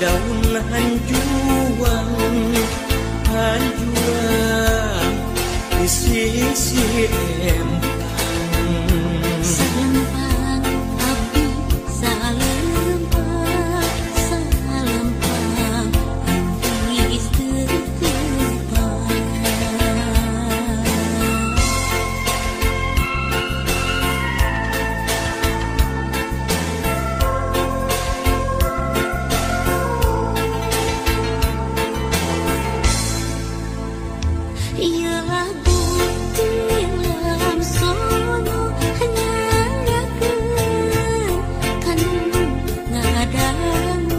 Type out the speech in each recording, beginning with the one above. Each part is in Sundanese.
Daun hanjuang hanjuang di sisi empang. Salempang abdi salempang salempang geus teu tepang. Ieu lagu tilam sono nyanyakeun kanu ngadangu.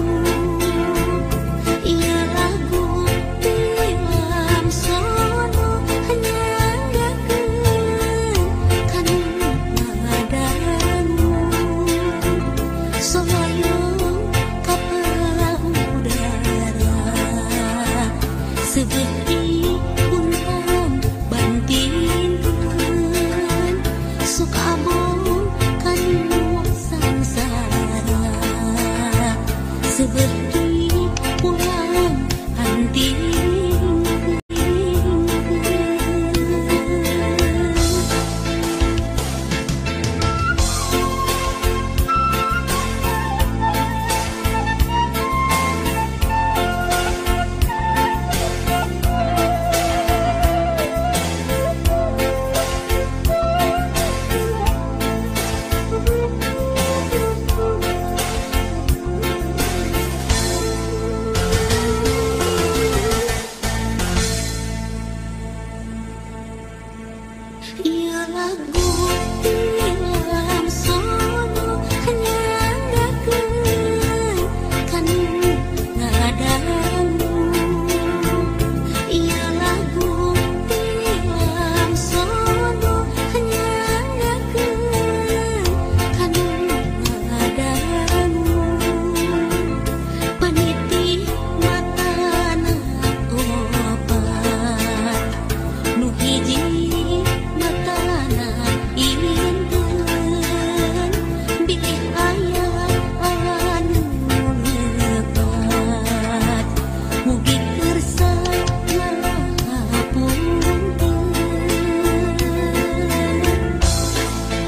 Ieu lagu tilam sono nyanyakeun kanu ngadangu. Sohoyong kapal udara seperti sukabong kanu sangsara seperti pulang anting. Ieu lagu tilam sono nyanyakeun kanu ngadangu. Ieu lagu tilam sono nyanyakeun kanu ngadangu. Paniti matana opat nu hiji matana inten bilih aya anu lepat mugi kersa ngapunten.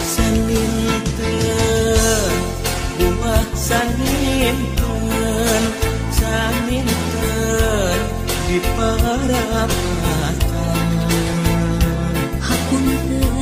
Saninten buah saninten saninten di parapatan. Hapunten.